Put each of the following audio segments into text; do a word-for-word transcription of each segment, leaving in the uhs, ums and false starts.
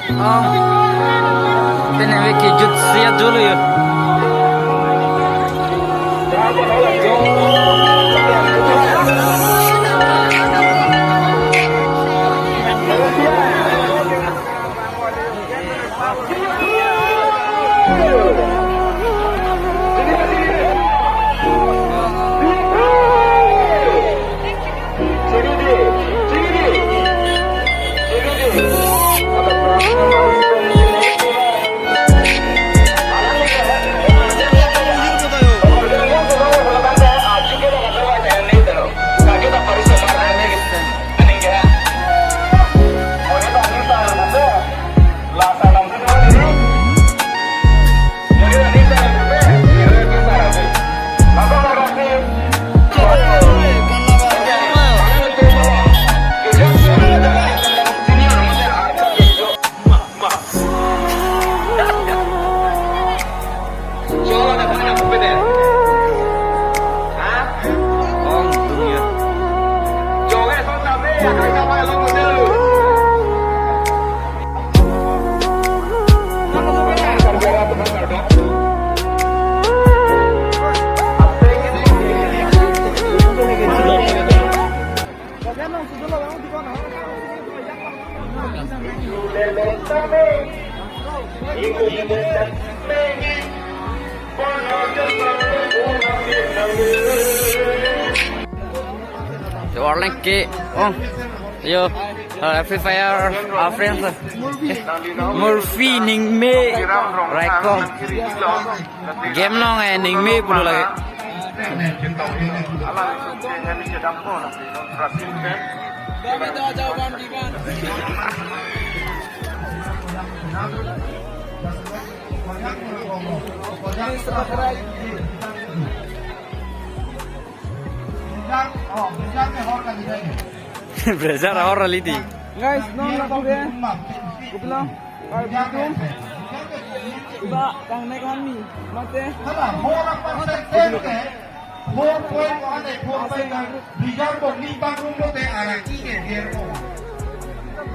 Oh, pen ave kejut siat dolo yo. Yo, Orleng ke, oh, yo, uh, Free Fire, uh, friends, uh, Murphy Ningme Raikom. Game along, eh, Ningme pulo lagi. Brezar ahorr kali di. Guys, non lapu ke. Kopilo? Karbi atum. Iba kangnek kami. Mate. Hala, four point one, four point one. Brezar bong ni bang room lote araki ke biar ko.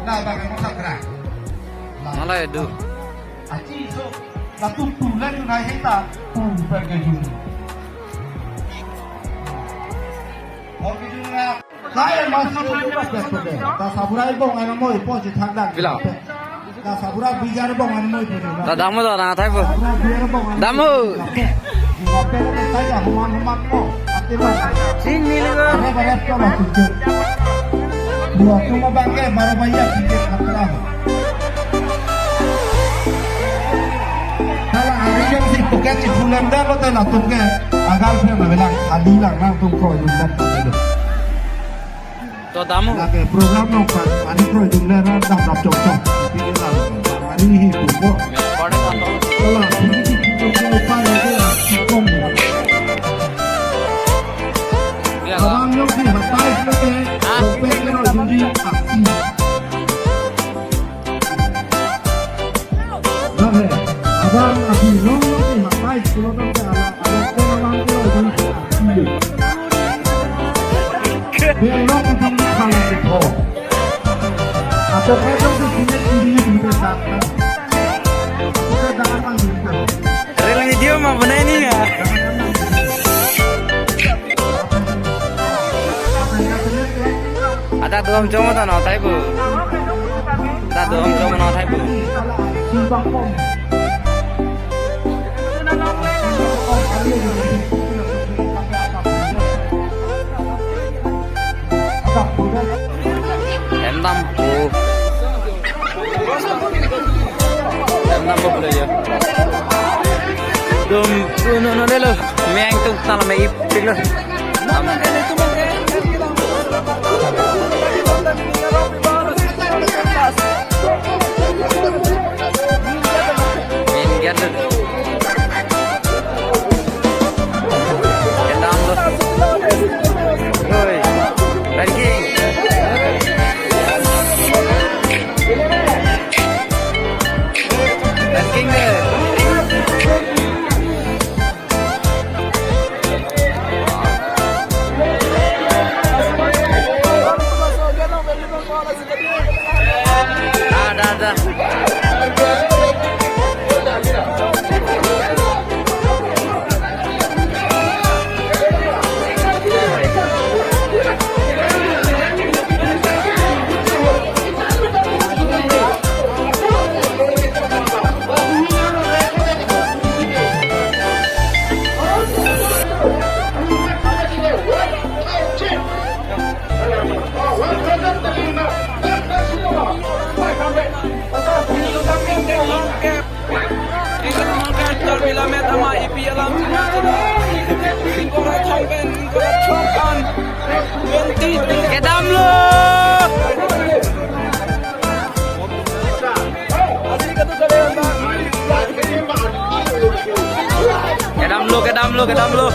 Na bang mo sakra. Nala edu. Achi so, latum tulen nai heta, tu per ke jun. Oke, jun na. Saya masuk ke, ta sabura bong ano moi po si thak dak. Bila? Ta sabura brezar bong ano moi po. Ta dam ho, ta dam thai po. Sabura brezar bong ano. Dam ho. Sing ni lo. Are bare ko lo tu. Dua tu mo bang ke, baru bayar tiket khatra ho. Hala ari jongsi pocket si full lam dak lote latum ke agal phe na bilang, khali lang nangtum kroidun dak. To dam ho. Lake program nong pan, ani kroidun le ran dam dam chok chok. Pini la, ani hi pupo. Hala, pini hi pupo pa ya ke, si kong. Ya, abang jongsi hatai ke, ah, open ke no judi aksi. Dah he, abang abi nong nong ni hatai sekolah nong ke ala, ala ke abang ke abang ke abi. Belok ujung ni khalang ke tho. Atau ke jong di sini sini di sini tak. Atau ke dalam ang di sini. Reel video ma banai ni ya. Ada dua jong ta no thai bu. Ada dua jong no thai bu. Hem dam po. Hem dam po pula ya. Dum, tu no no de lo. Meng tung tala me ip tik lo. Dam. Main gate lo. Kedam lo. Oi. Ranking. Ranking de. Ada, ada. Kedamlo, kedamlo.